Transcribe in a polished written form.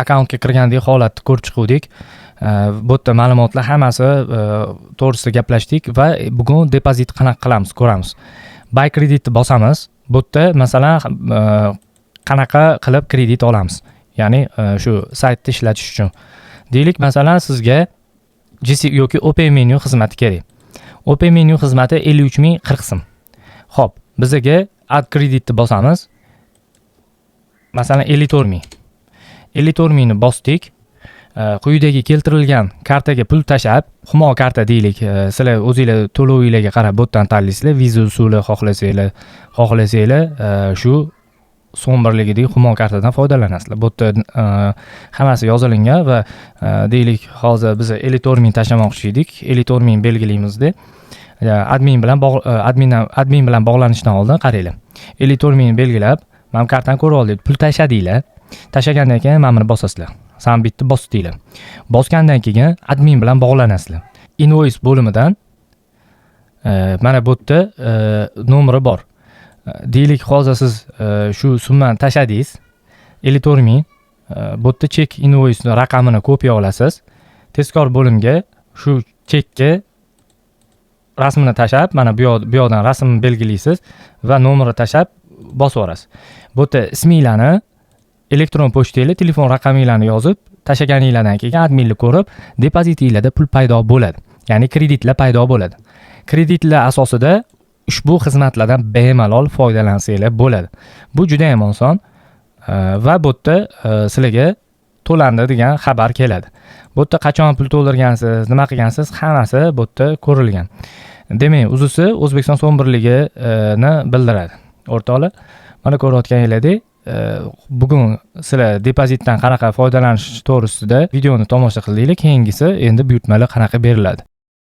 Akkauntga kirgandek holatni ko'rib chiquvdik. Bu yerda ma'lumotlar hammasi to'g'risida gaplashdik va bugun depozit qanaqa qilamiz, ko'ramiz. Buy kreditni bosamiz. Bu yerda, masalan, qanaqa qilib kredit olamiz, ya'ni shu saytni ishlatish uchun. Deylik, masalan, sizga GC yoki Open Menu xizmati kerak. Open Menu xizmati 53 040 so'm. Ho'p, bizaga add kreditni bosamiz. Masalan, 54 000, 54 000ni bosdik. Quyidagi keltirilgan kartaga pul tashlab, Humo karta deylik, sizlar o'zinglar to'lovinglarga qarab bu yerdan tanlaysizlar. Viza usuli xohlasanglar, shu so'm birligidagi Humo kartadan foydalanasizlar. Bu yerda hammasi yozilingan va deylik, hozir biz 54 000 tashlamoqchi edik, 54 000 belgilaymizda. Admin bilan bog'lanishdan oldin qaranglar, 54 000 belgilab, mana bu kartani ko'rib oldik, pul tashladinglar. Tashlagandan keyin mana buni bosasizlar, submitni bosdinglar. Bosgandan keyin admin bilan bog'lanasizlar. Invoice bo'limidan mana bu yerda nomeri bor. Deylik, hozir siz shu summani tashladingiz, 54 000. Bu yerda chek invoice raqamini kopiya olasiz, tezkor bo'limga shu chekka rasmini tashlab, mana bu yoqdan rasmni belgilaysiz va nomerini tashlab bosib yuborasiz. Bu yerda isminglarni, elektron pochtanglar, telefon raqaminglarni yozib tashlaganinglardan keyin adminni ko'rib, depozitinglarda pul paydo bo'ladi, ya'ni kreditlar paydo bo'ladi. Kreditlar asosida ushbu xizmatlardan bemalol foydalansanglar bo'ladi. Bu juda yam oson va bu yerda sizlarga to'landi degan xabar keladi. Bu yerda qachon pul to'ldirgansiz, nima qilgansiz, hammasi bu yerda ko'rilgan. Demak, uzisi O'zbekiston so'm birligini bildiradi. O'rtoqlar, mana ko'rayotganinglardek, bugun sizlar depozitdan qanaqa foydalanish to'g'risida videoni tomosha qildinglar. Keyingisi endi buyurtmalar qanaqa beriladi.